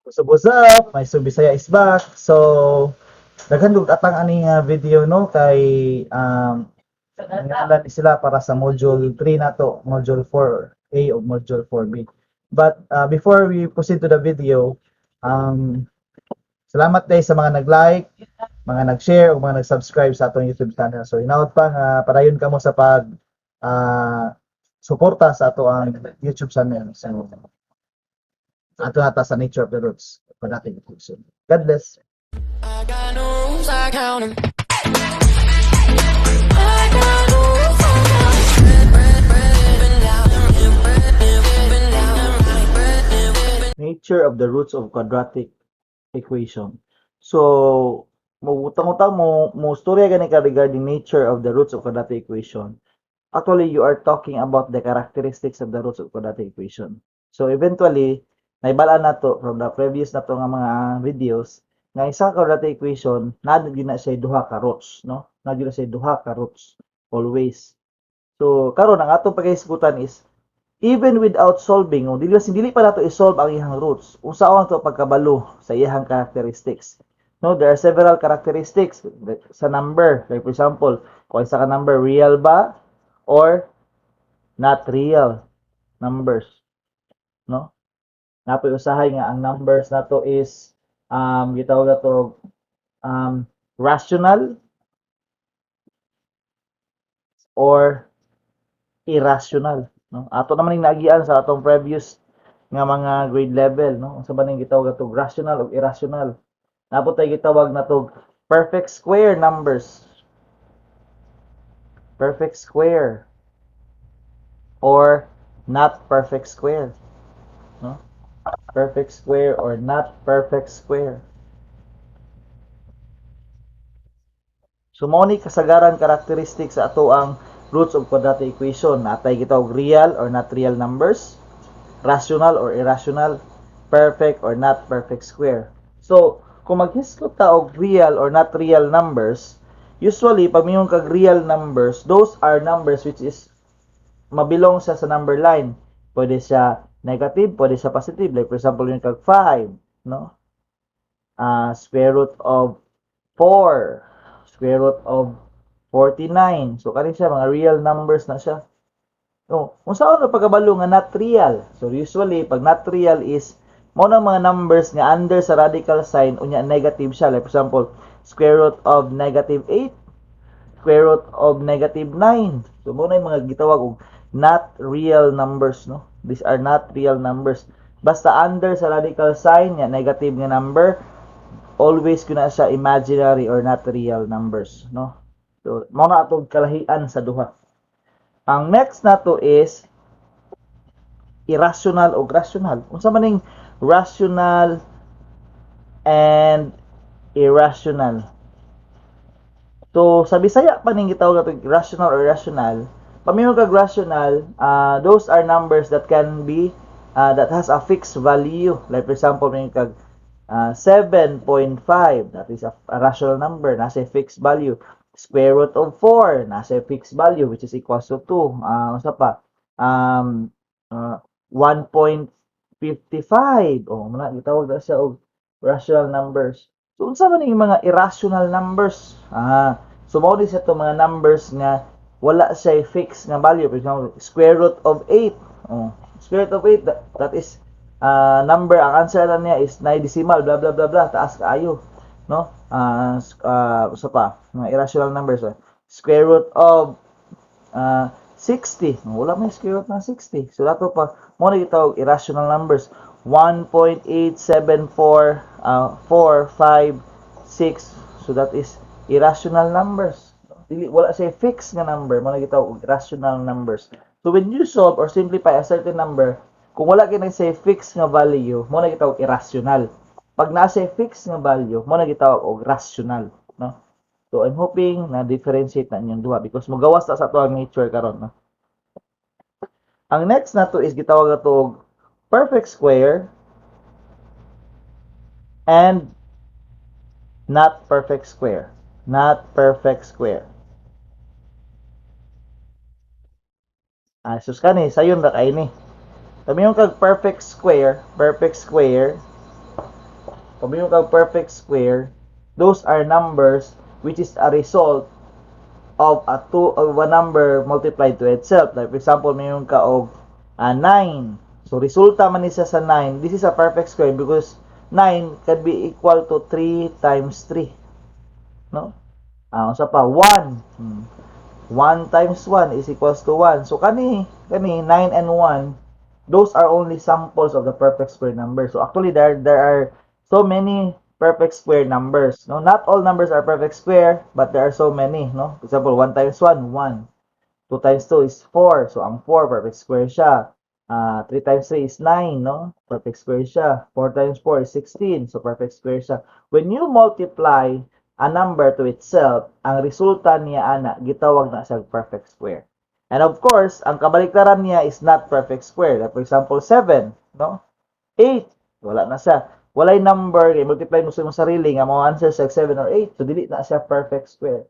So what's up? My Bisaya is back. So naghandog atang aning video no kay nangalan ni sila para sa module 3 nato, module 4A o module 4B. But before we proceed to the video, salamat tayo sa mga nag-like, mga nag-share o mga nag-subscribe sa atong YouTube channel. So hinaot pa nga padayon kamo sa pag suporta sa ato ang YouTube channel. So ato nata sa Nature of the Roots. Quadratic. God bless. I got no rules, I count 'em. I got no rules, I count 'em. Nature of the roots of quadratic equation. So, utang-utang mo storya gani ka regarding nature of the roots of quadratic equation. Actually, you are talking about the characteristics of the roots of quadratic equation. So, eventually, naibala na to from the previous na to nga mga videos nga isa ka quadratic equation nadyo na siya duha ka roots, no? Nadyo na siya duha ka roots always. So, karon ang atong pagkahisgutan is even without solving, dili pa nato i-solve ang iyang roots. Unsaon to pagkabalo sa iyang characteristics. No, there are several characteristics sa number. Like for example, kung isa ka number real ba or not real numbers, no? Napoy usahay nga ang numbers nato is gitawag nato rational or irrational, no? Ato naman ning naagian sa atong previous nga mga grade level, no? Unsa ba ning gitawag atong rational o irrational? Napot tay gitawag natog perfect square numbers. Perfect square or not perfect square, no? Perfect square or not perfect square. So mao ni kasagaran characteristics sa ato ang roots of quadratic equation. Natay gitawag real or not real numbers, rational or irrational, perfect or not perfect square. So, kung maghisgot ta og real or not real numbers, usually pag mayong kag real numbers, those are numbers which is mabilong siya sa number line. Pwede siya negative, pwede siya positive. Like for example, yung kag 5, no? Square root of 4, square root of 49. So, kani siya, mga real numbers na siya. No, kung saan na pagkabalo nga not real. So, usually, pag not real is, mo na mga numbers nga under sa radical sign, unya negative siya. Like for example, square root of negative 8, square root of negative 9. So, mo na yung mga gitawag og not real numbers, no? These are not real numbers. Basta under sa radical sign, nga negative nga number, always ko na siya imaginary or not real numbers, no? So, mo na atong kalahian sa duha. Ang next na to is irrational o rational. Unsa man ning rational and irrational? So, sa Bisaya pa ning gitawag nato rational or irrational. Pamilyo kag rational, those are numbers that can be that has a fixed value. Like for example, may kag 7.5, that is a rational number, nasa fixed value. Square root of 4, nasa fixed value, which is equals to 2. Unsa pa? 1.55. Muna gitawag na siya og rational numbers. So, unsa man yung mga irrational numbers? So, mao din siya itong mga numbers nga wala siya fixed nga value. For example, square root of 8. Square root of 8, that is number, ang answer na niya is 9 decimal, blah blah blah blah, taas kaayo, no? Usa pa, mga irrational numbers. Square root of 60. Wala may square root ng 60. So, dato pa, mo na gitawag irrational numbers. 1.87445 so that is irrational numbers. Wala siya fixed nga number, mo na gitawag irrational numbers. So when you solve or simplify a certain number, kung wala kay say fixed nga value, mo na gitawag irrational. Pag nasa fixed nga value, mo na gitawag og rational, no? So I'm hoping na differentiate na inyong duha because magawas ta sa ato ang nature karon, no? Ang next na to is gitawag ato og perfect square and not perfect square. Not perfect square. Sus kani sayon ra kay ni. Kami yung kag perfect square Kung mayroon kang perfect square, those are numbers which is a result of a number multiplied to itself. Like for example, mayroon ka og 9. So resulta man ni sa 9. This is a perfect square because 9 can be equal to 3 times 3, no? Usa pa 1. 1 times 1 is equals to 1. So kani 9 and 1, those are only samples of the perfect square numbers. So actually there are so many perfect square numbers. No, not all numbers are perfect square, but there are so many, no? For example, 1 times 1, 1. 2 times 2 is 4. So, ang 4, perfect square siya. 3 times 3 is 9, no? Perfect square siya. 4 times 4 is 16. So, perfect square siya. When you multiply a number to itself, ang resulta niya, ana, gitawag na siya perfect square. And of course, ang kabaliktaran niya is not perfect square. Like for example, 7, no? 8, wala na siya. Walay number, multiply mo sa imong sarili, nga mo answer sa 7 or 8. So, dili na siya perfect square.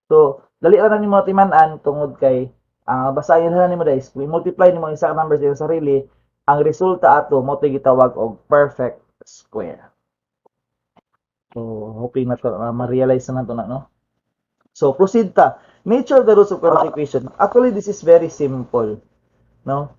So, dali ra nimo timan-an tungod kay basahin na nimo guys, i-multiply nimo ang isa ka number sa sarili, ang resulta ato mo gitawag og perfect square. So, hoping na to ma-realize na to na, no? So, proceed ta. Nature of the roots of quadratic equation. Actually, this is very simple, no?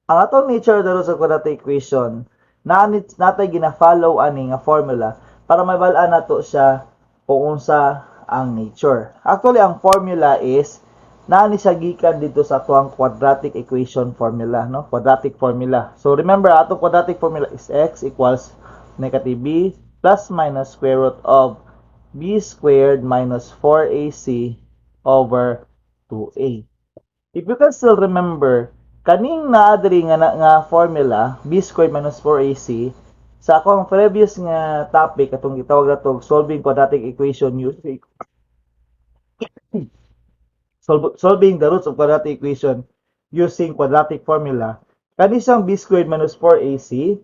Ang atong nature of the roots of quadratic equation, natay gina-follow ani nga formula para mabal-an nato siya kung unsa ang nature. Actually, ang formula is naani siya gikan dito sa tuang quadratic equation formula, no? Quadratic formula. So remember, atong quadratic formula is x equals negative b plus minus square root of b squared minus 4ac over 2a. If you can still remember, kaning naadri nga formula, b squared minus 4ac, sa akong previous nga topic, atong gitawag na to, solving quadratic equation using solving the roots of quadratic equation using quadratic formula, kanisang b squared minus 4ac,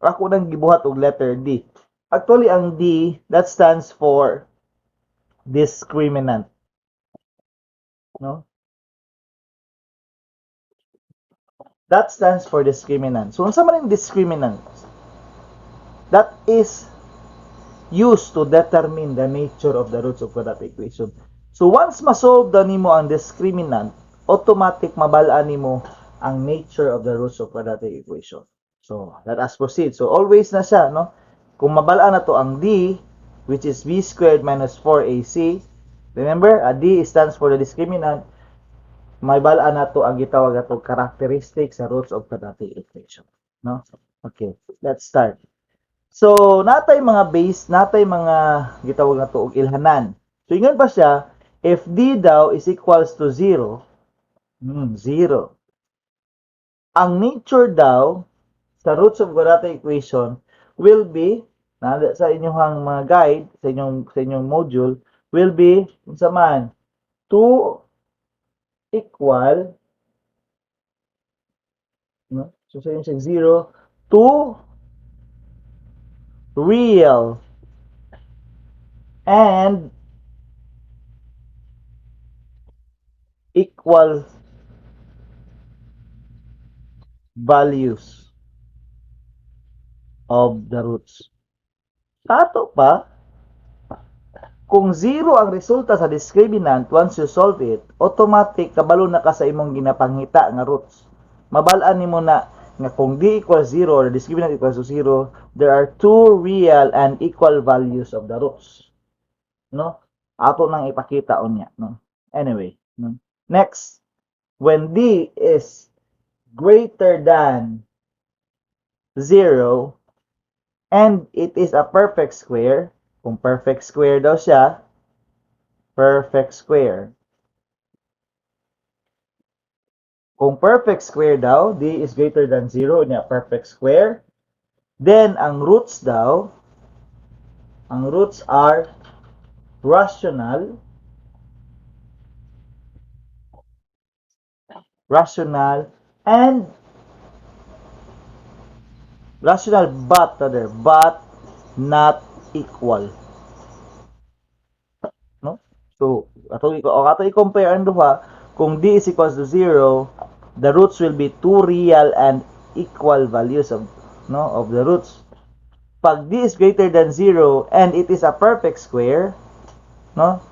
ako nang gibuhat og letter D. Actually, ang D, that stands for discriminant. No? That stands for discriminant. So, unsa man yung discriminant? That is used to determine the nature of the roots of quadratic equation. So once ma-solve na nimo ang discriminant, automatic mabalaan nimo ang nature of the roots of quadratic equation. So let us proceed. So always na siya, no? Kung mabalaan na to ang D, which is b squared minus 4ac, remember, a D stands for the discriminant, may balaan na to ang gitawag ato characteristic sa roots of quadratic equation, no? Okay, let's start. So, natay mga base, natay mga gitawag na to og ilhanan. So, ingon pa siya, if D daw is equals to 0, 0. Ang nature daw sa roots of quadratic equation will be, nada sa inyong mga guide, sa inyong module, will be, unsa man, 2 equal, no? So, sa inyong 0, 2 real and equal values of the roots. Ato pa, kung 0 ang resulta sa discriminant, once you solve it, automatic kabalo na ka sa imong ginapangita nga roots. Mabalaan nimo na nga kung d equals 0 or the discriminant equals to 0, there are two real and equal values of the roots. No? Ato nang ipakita unya, no? Anyway, no? Next, when d is greater than 0 and it is a perfect square, kung perfect square daw siya, perfect square. Kung perfect square daw, d is greater than 0, niya perfect square, then ang roots daw, ang roots are rational, and rational but not equal. No? So, ato i-compare ang duha, kung d is equals to 0, the roots will be two real and equal values of, no, of the roots. pag d is greater than 0 and it is a perfect square, no?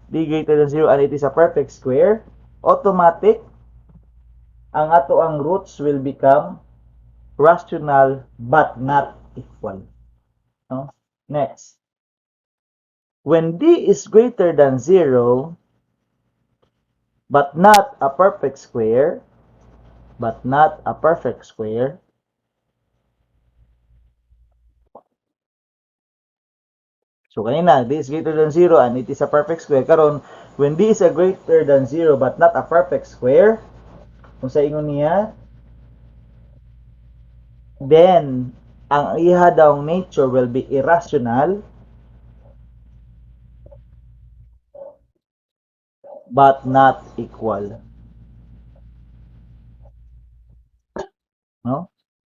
D greater than 0 and it is a perfect square, automatic, ang ato ang roots will become rational but not equal. No? Next. When d is greater than 0 but not a perfect square, so kanina, d is greater than 0 and it is a perfect square. Karon, when d is a greater than 0 but not a perfect square, kung sa ingon niya, then, ang iha daw nature will be irrational but not equal. No?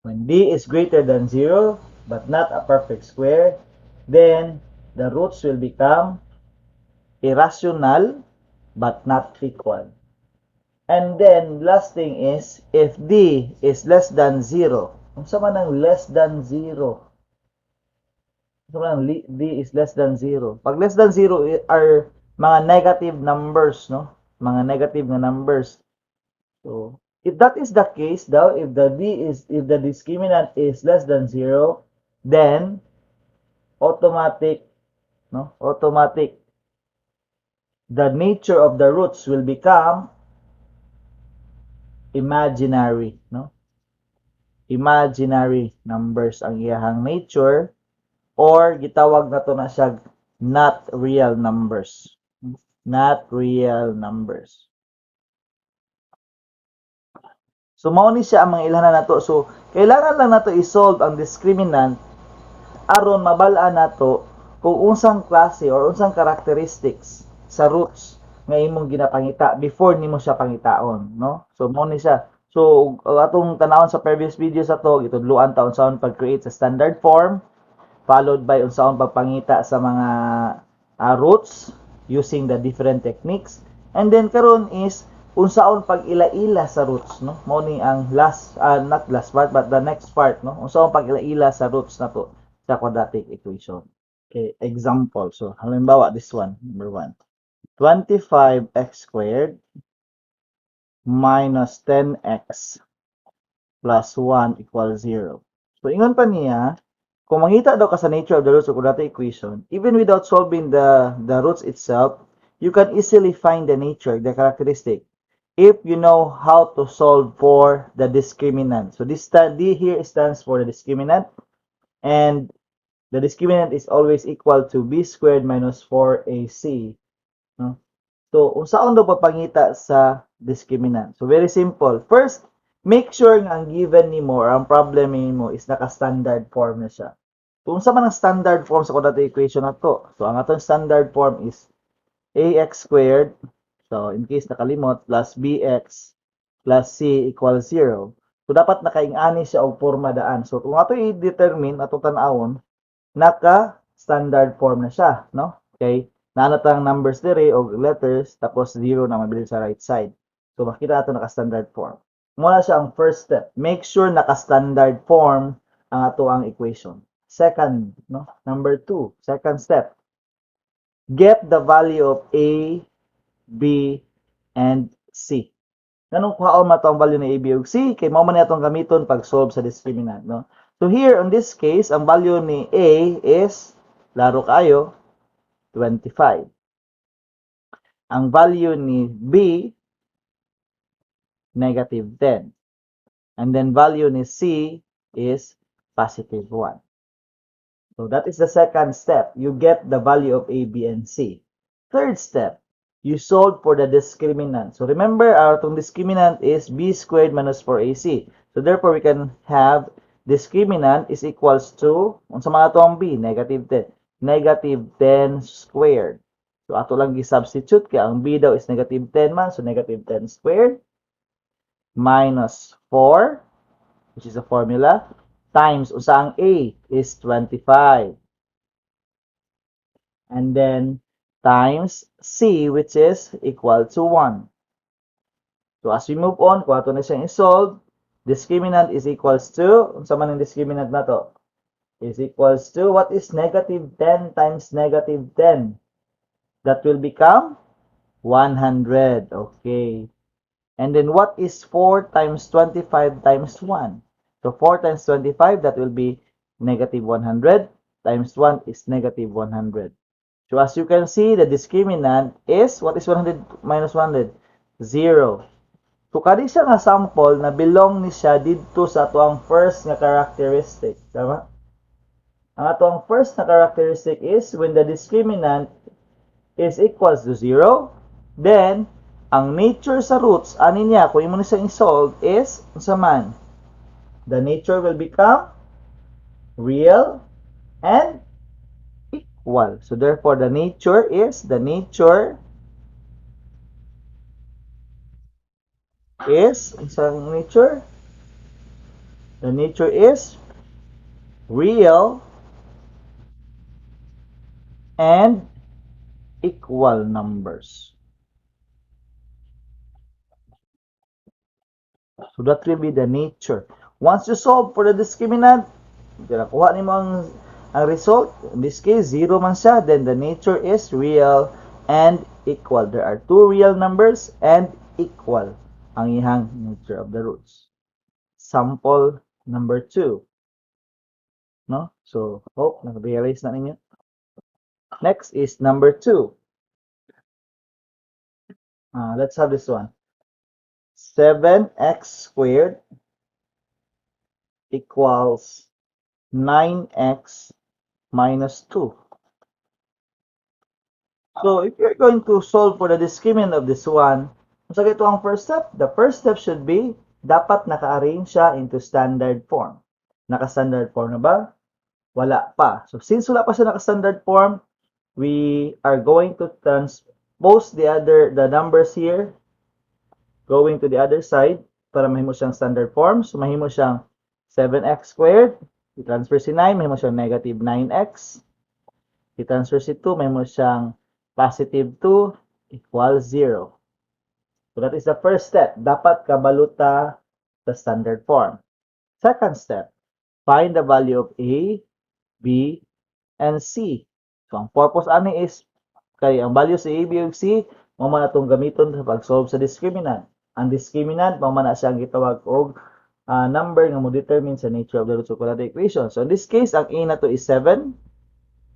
When d is greater than 0 but not a perfect square, then the roots will become irrational but not equal. And then, last thing is, if d is less than 0, kung sa man ang less than 0, kung sa man d is less than 0. Pag less than 0 are mga negative numbers, no? Mga negative na numbers. So, if that is the case daw, if the discriminant is less than 0, then automatic, no? Automatic, the nature of the roots will become imaginary, no? Imaginary numbers ang iyahang nature, or gitawag na to na siya not real numbers. Not real numbers. So mao ni siya ang mga ilhanan nato. So kailangan lang nato i-solve ang discriminant aron mabal-an nato kung unsang klase or unsang characteristics sa roots nga imong ginapangita before nimo siya pangitaon, no? So mao ni siya. So atong tanawon sa previous videos ato, gitudloan ta unsaon pag-create sa standard form, followed by unsaon pagpangita sa mga roots using the different techniques, and then karon is unsaon pag-ila-ila sa roots, no? Mao ni ang last, not last part but the next part, no? Unsaon pag-ila-ila sa roots nato sa quadratic equation. Okay, example. So halimbawa this one, number 1, 25x squared minus 10x plus 1 equals 0. So ingon pa niya, kung mangita daw ka sa nature of the roots of quadratic equation, even without solving the roots itself, you can easily find the nature, the characteristic, if you know how to solve for the discriminant. So this D here stands for the discriminant, and the discriminant is always equal to b squared minus 4ac. No? So, unsaon daw papangita sa discriminant? So, very simple. First, make sure nga ang given nimo or ang problem nimo is naka-standard form na siya. Kung sa man ang standard form sa quadratic equation na to, so ang atong standard form is ax squared, so in case nakalimot, plus bx plus c equals 0. So, dapat nakaing-ani siya og forma daan. So, kung ato i-determine, atong tanawon, naka-standard form na siya, no? Okay? Naanatang numbers dire o letters, tapos 0 na mabilin sa right side. So, makita nato naka-standard form. Muna siya ang first step. Make sure naka-standard form ang ato ang equation. Second, no? Number 2, second step. Get the value of A, B, and C. Ganun kuhaon man ang value ng A, B, ug C, kay mao man atong gamiton pag solve sa discriminant, no? So here, in this case, ang value ni A is, laro kayo, 25. Ang value ni B, negative 10. And then value ni C is positive 1. So that is the second step. You get the value of A, B, and C. Third step, you solve for the discriminant. So remember, our discriminant is B squared minus 4AC. So therefore, we can have discriminant is equals to, unsa man ato ang B, negative 10. Negative 10 squared. So ato lang gi-substitute, kaya ang B daw is negative 10 man, so negative 10 squared minus 4, which is a formula, times unsa ang A is 25. And then times C, which is equal to 1. So as we move on, kung ato na siyang isolve, discriminant is equals to, unsa man ang discriminant na to? is equals to, what is negative 10 times negative 10? That will become 100. Okay. And then what is 4 times 25 times 1? So 4 times 25, that will be negative 100 times 1 is negative 100. So as you can see, the discriminant is, what is 100 minus 100? 0. So kani siya nga sample na belong ni siya dito sa atoang first nga characteristic. Tama? Ang atoang first na characteristic is when the discriminant is equals to 0, then ang nature sa roots, ani niya, kung imo ni siya i-solve is, sa man, the nature will become real and equal. So therefore, the nature is, the nature is, isang nature, the nature is real and equal numbers. So that will be the nature. Once you solve for the discriminant, nakuha ni mo ang result. In this case, 0 man siya. Then the nature is real and equal. There are two real numbers and equal ang ihang nature of the roots. Sample number 2. No? So, hope nag-realize na ninyo. Next is number 2. Let's have this one. 7x squared equals 9x minus 2. So, if you're going to solve for the discriminant of this one, so ito ang first step. The first step should be, dapat naka-arrange siya into standard form. Naka-standard form na ba? Wala pa. So, since wala pa siya naka-standard form, we are going to transpose the numbers here, going to the other side, para mahimo siyang standard form. So, mahimo siyang 7x squared. I-transfer si 9, mahimo siyang negative 9x. I-transfer si 2, mahimo siyang positive 2 equals 0. So that is the first step. Dapat kabaluta sa standard form. Second step, find the value of A, B, and C. So ang purpose ani is, kay ang value sa A, B, ug C, mao man atong gamiton sa pag-solve sa discriminant. Ang discriminant, mao man na siyang gitawag og number nga mo determine sa nature of the roots of quadratic equation. So in this case, ang A na to is 7.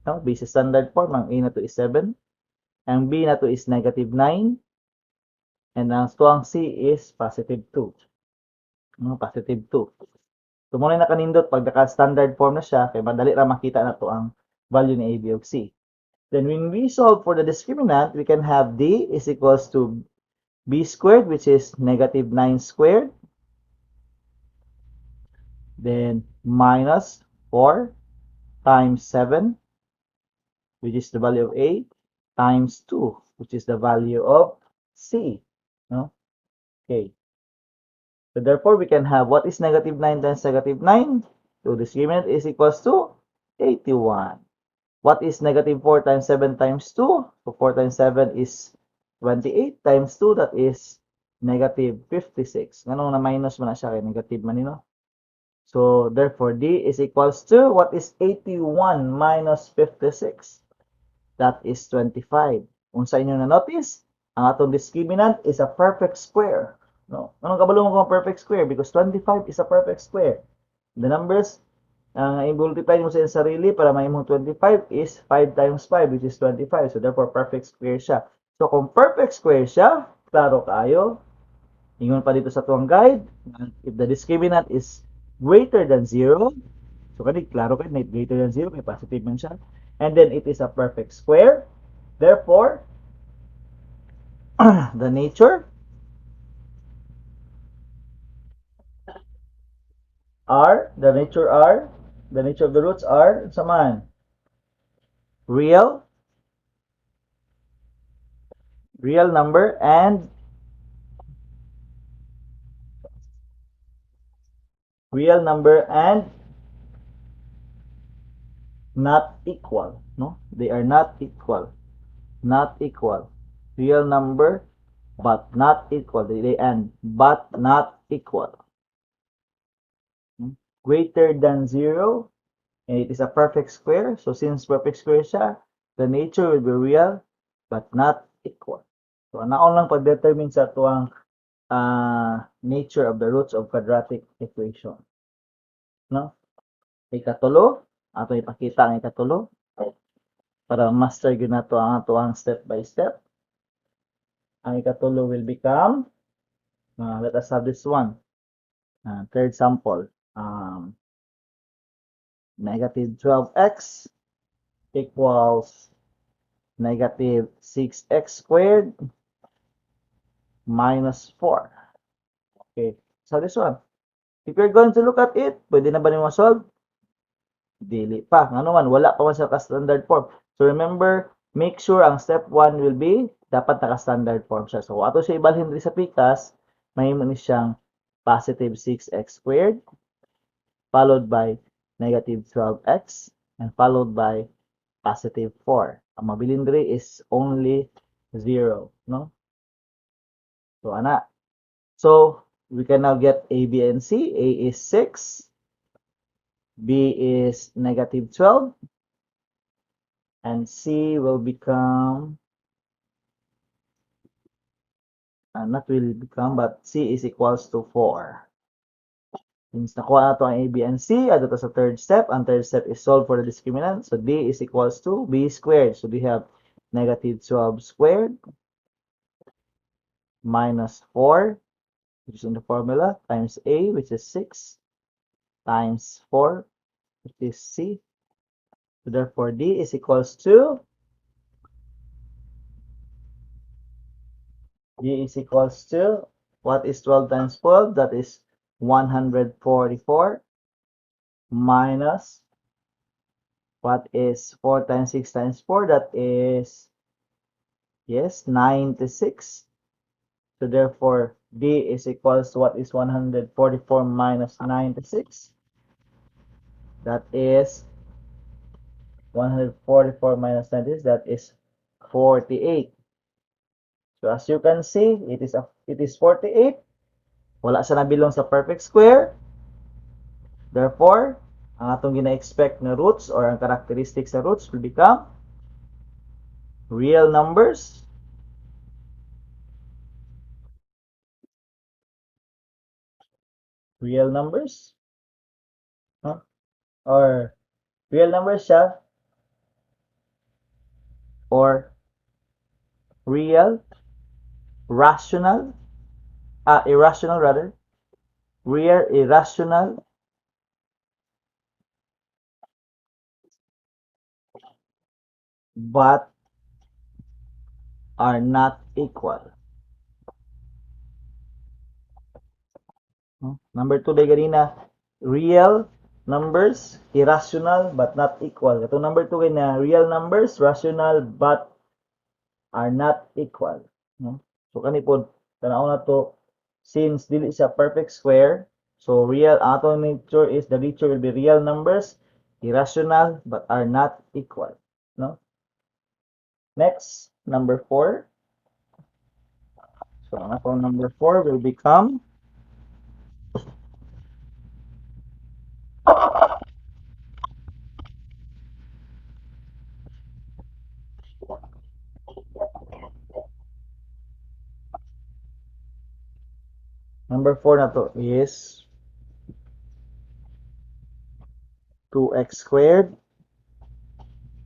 No? Based sa standard form, ang A na to is 7. Ang B na to is negative 9. And ang tuwang C is positive 2. Positive 2. So, muna na kanindot pag naka-standard form na siya, kaya madali ra makita na to ang value ni A, B, ug C. Then, when we solve for the discriminant, we can have D is equals to B squared, which is negative 9 squared. Then, minus 4 times 7, which is the value of A, times 2, which is the value of C. No? Okay. So therefore, we can have, what is negative 9 times negative 9? So discriminant is equals to 81. What is negative 4 times 7 times 2? So 4 times 7 is 28 times 2, that is negative 56. Ganun na minus mo na siya kay negative man no? So therefore, D is equals to, what is 81 minus 56? That is 25. Kung sa inyo na notice, ang atong discriminant is a perfect square. No? Anong kabalo mo kung perfect square? Because 25 is a perfect square. The numbers, i-multiply mo sa iyong sarili para may mong 25 is 5 times 5, which is 25. So therefore, perfect square siya. So kung perfect square siya, klaro kayo. Ingon pa dito sa tuwang guide, if the discriminant is greater than 0, so kani klaro kay may greater than 0, may positive man siya. And then it is a perfect square. Therefore, the nature the nature of the roots are saman real number and not equal. No, they are not equal. Real number but not equal. They end but not equal. Greater than 0 And it is a perfect square. So since perfect square siya, the nature will be real but not equal. So naon lang pag-determine sa tuwang nature of the roots of quadratic equation. No? Ikatulo, ato ipakita ang ikatulo para master gyud nato ang atuang step by step. Ang ikatulo will become, let us have this one. Third sample, negative 12x equals negative 6x squared minus 4. Okay, so this one, if you're going to look at it, pwede na ba nimo solve? Dili pa. Nga naman, wala pa man sa standard form. So remember, make sure ang step 1 will be, dapat naka-standard form siya. So ato siya ibalhin diri sa pikas, mahimo ni siyang positive 6x squared, followed by negative 12x, and followed by positive 4. Ang mabilin diri is only 0, no? So ana. So we can now get A, B, and C. A is 6, B is negative 12, and C will become, not will become, but C is equals to 4. Since nakuha na ito ang A, B, and C, ato to sa third step. Ang third step is solve for the discriminant. So D is equals to B squared. So we have negative 12 squared minus 4, which is in the formula, times A, which is 6, times 4, which is C. So therefore, D is equals to, what is 12 times 12? That is 144 minus, what is 4 times 6 times 4? That is, yes, 96. So therefore, D is equals to what is 144 minus 96? That is 144 minus 96, that is 48. So as you can see, it is 48. Wala sa nabilong sa perfect square. Therefore, ang atong gina-expect na roots or ang characteristics sa roots will become real numbers, real numbers, huh? Or real numbers siya, or real, rational, irrational rather, real, irrational, but are not equal. Number 2 day ganina, real numbers, irrational but not equal. Ito number 2 na real numbers, rational but are not equal. So kanipod tanaw na to, since dili siya perfect square, so real ato nature is the nature will be real numbers, irrational but are not equal. No? Next, number 4. So ang atong number 4 will become number 4 na to is 2x squared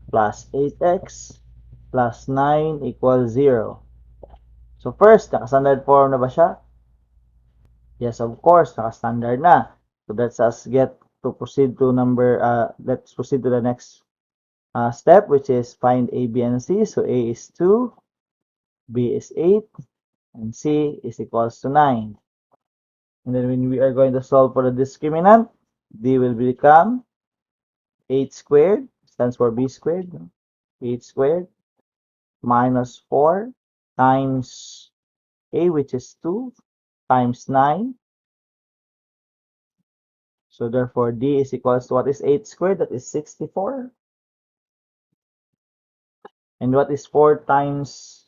plus 8x plus 9 equals 0. So first, naka-standard form na ba siya? Yes, of course, naka-standard na. So let's us get to proceed to let's proceed to the next step, which is find A, B, and C. So A is 2, B is 8, and C is equals to 9. And then when we are going to solve for the discriminant, D will become 8 squared, stands for B squared, 8 squared, minus 4 times A, which is 2, times 9. So therefore, D is equals to what is 8 squared? That is 64. And what is 4 times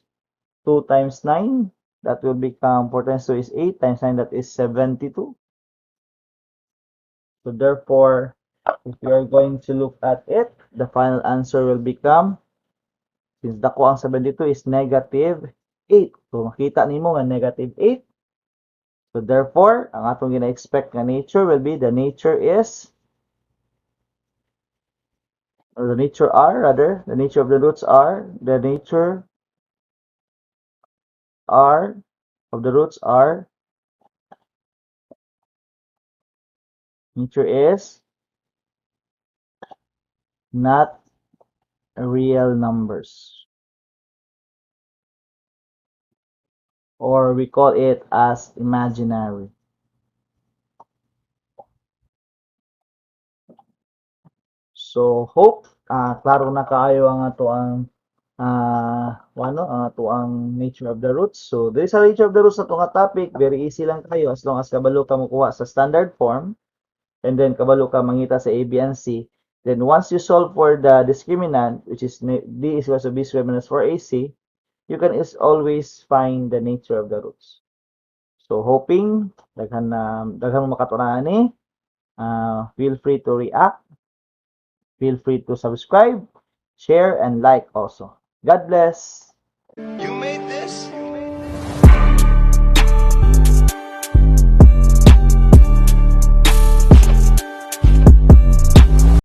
2 times 9? That will become 4 times 2 is 8 times 9, that is 72. So therefore, If we are going to look at it, the final answer will become, since dako ang 72 is negative 8. So makita nimo nga negative 8. So therefore, ang atong gina-expect nga nature will be the nature is, or the nature are rather, the nature of the roots are, the nature are of the roots are, nature is not real numbers, or we call it as imaginary. So hope klaro na kaayo ang ato ang ang ato ang nature of the roots. So there is a nature of the roots na nga topic, very easy lang kayo as long as kabalo ka mokuha sa standard form and then kabalo ka mangita sa A, B, and C. Then once you solve for the discriminant, which is D is equals to B squared minus 4AC, you can is always find the nature of the roots. So hoping daghan mo makatunahan ni. Feel free to react, feel free to subscribe, share, and like also. God bless. You made this